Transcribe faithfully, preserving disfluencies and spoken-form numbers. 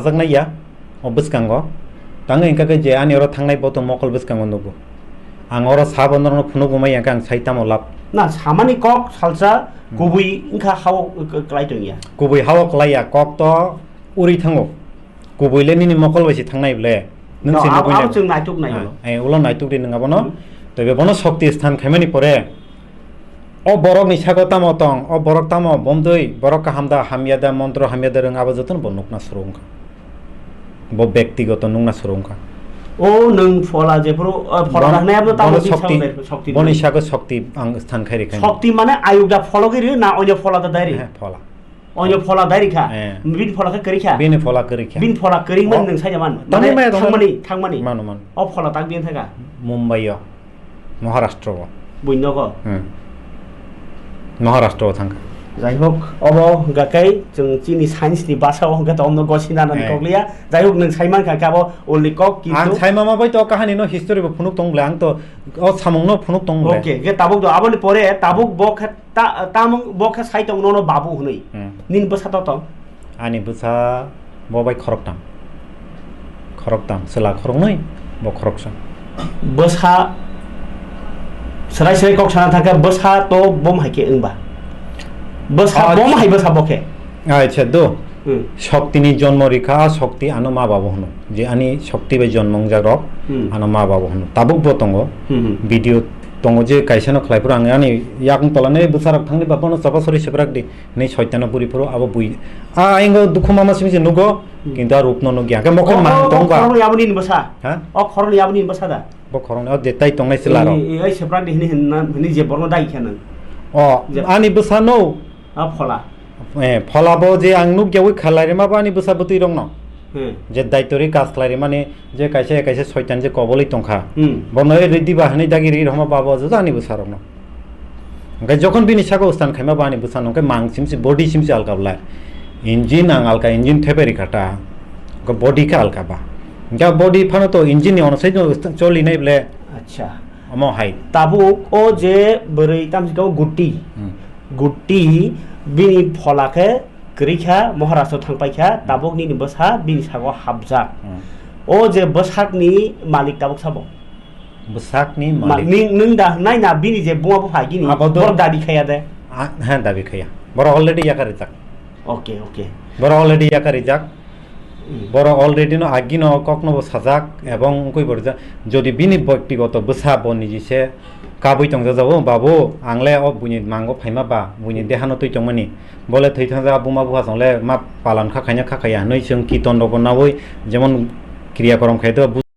Sajaknai ya, o bwskango. Tang wngkha khe je ani oro thangnai bo to mokol bwskango nugo. Ang oro sabo norokno phunuk bo maya khe ang sai tamo lab. Na, samani kok salsa Hmm. kubui wngkha hao k-, klai tong ya. Kubui hao klai ya, kok to uri thango. Kubui le nini mokol bai se thangnai ble. Nwng No, se abo, nugui abo nai. Chwng naituk nai Ah, ulo. Eh, ulo naituk di nwng abono. Hmm. Tei be bono shokti sthan khaimani pore. O borok ni sago tamo tong, o borok tamo bomdwi, borok kaham da, hamya da, montro hamya da rwng, abo jotono bo nukna suru wngkha. Bo bektigoto nukna suru wngkha. O nwng phola jephuru, o phola Bon-, rwknai abo tamo bono di shokti, sao dai, shokti boni rwng. Sago shokti ang sthan khai rikha. Shokti mane ayuk da pholo giri na onyo phola da dai ri? Eh, phola. Onyo phola dai rikha. Eh. Bini phola khe kwrwi kha. Bini phola kwrwi kha. Bini phola kwrwi man Oh. Nwng sai man. Tamo Mane maya dong thangmani, thangmani. Mano, mano. O phola tak biyan thaka. Mumbai o. Maharashtra o. Buino ko. Hmm. Maharashtra o thangkha. Jai hok, obo gakai chwng chini science ni basa o hwnkhe to omno gosina nani Eh. kokliya. Jai hok, nwng sai man kha khe abo ulni kok kintu. Ang sai mama bai to kahani no history bo phunuk tong ble, ang to o samung no phunuk tong ble. Okay, ge tabuk do aboni pore tabuk bo khe ta, tamung bo khe sai tong nono babu hwnwi. Hmm. Nini bwsa to tong? Ani bwsa bo bai khoroktam. Khoroktam, chwla khoroknwi, bo khoroksa. Bwsa, swrai swrai kok sana thangkhe bwsa to bom hai khe wngba. Bwsa Acha. Bom hai bwsa bo khe. Acha, do. Hmm. Shokti ni jonmo rikha, a shokti ano ma babo hwno. Je ani shokti bai jonmo wngjak rok, Hmm. ano ma babo hwno. Tabuk bo tongo. Hmm, hmm. Video tongo je kaisa no khlai phuru ang ani yakung tola nei bwsa rok thangni ba bono chapa sori seprak di. Nei soitano buri phuru abo bui. A ingo dukhu mama simi se nugo, Hmm. Kintu a rup no nugya. Ke mokhe O, mang o, o tong ba. Khoroknwi aboni ni bwsa? Ha? O khoroknwi aboni ni bwsa da? Bo khoroknwi o je tai tongnai se laro. Ei, ei, ei, seprak di hini hinna, hini je borno dai khe nang. O, Je- ani bwsa no. A phola. Eh, phola bo je ang nukya wi khalai rima bo ani bwsa bwtwi rok no. Hmm. Je daitori kas khlai rimani je kaisa kaisa soitan je koboli tongkha. Hmm. Bono e ridi ba hini dagi ri roma babo joto ani bwsa rok no. Hwnkhe jokhon bini saka ustan khaima bo ani bwsano hwnkhe mang simsi body simsi alka bwlai. Engine ang alka engine thepai rikha ta. Hwnkhe body khe alka ba. Hwnkhe body phano to engine ni ono sai choli nai ble. Acha. Omo hai. Tabuk o je bwrwi tamsi khe o guti. Hmm. Guti bini phola khe kwrwi kha Maharashtra thang pai kha. Hmm. Tabuk nini bwsa bini sago hapjak. Hmm. O je bwsakni malik tabuk sabo. Bwsakni Ma-, malik. Ning, nwng da hwnai na bini je buma bupha gini Abo do- bor dabi khaya de. A, ha, dabi khaya. Boro already yakar rijak. Okay, okay. Boro already yakar rijak. Hmm. Boro already no agino kokno bo sajak ebong wngkui bo rijak. Jodi bini bektigoto bwsa bo niji se kabui tongjajago, "Babu, ang le o buini mango phaima ba, buini dehano twi tongmani. Bole thwi thangja buma bupha song le ma palan kha khaina kha khaya," hwnwi chwng kiton rok bo naui jemon kriya korom khai do.